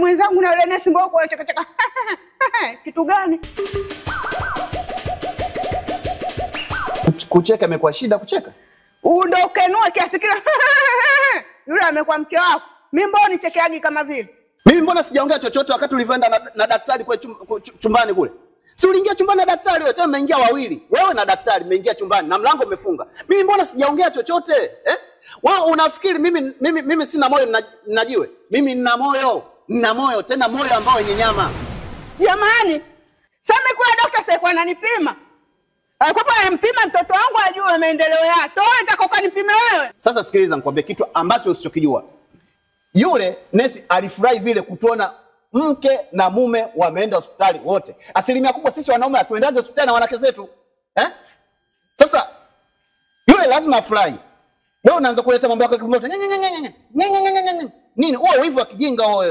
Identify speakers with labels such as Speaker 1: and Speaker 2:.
Speaker 1: mwenzangu na yule nesi mbona kwa cheka cheka. Kitu gani?
Speaker 2: Kucheka imekuwa shida kucheka.
Speaker 1: Ndio ukenua kiasi kile. Yule amekuwa mke wako. Mimi mbona nichekeagi kama vile?
Speaker 2: Mimi mbona sijaongea chochote wakati ulivyoenda na daktari kule chumbani kule? Si uliingia chumbani na daktari wewe, tena mmeingia wawili. Wewe na daktari mmeingia chumbani na mlango umefunga. Mimi mbona sijaongea chochote? Eh? Wewe unafikiri mimi sina moyo na jiwe? Mimi nina moyo. Nina moyo tena moyo ambao wenye nyama.
Speaker 1: Jamani, sasa kwa daktari sasa kwa ananipima. Alikuwa anampima mtoto wangu ajue maendeleo yake. Wewe unataka ukanipime wewe?
Speaker 2: Sasa sikiliza nikwambie kitu ambacho usichokijua. Yule nesi alifurahi vile kutuona mke na mume wameenda hospitali wote. Asilimia kubwa sisi wanaume hatuendaje hospitali na wanawake zetu. Eh? Sasa yule lazima afurahi. Wewe unaanza kuleta mambo yako ya kimoto. Nini? Wewe wivu wa kijinga wewe.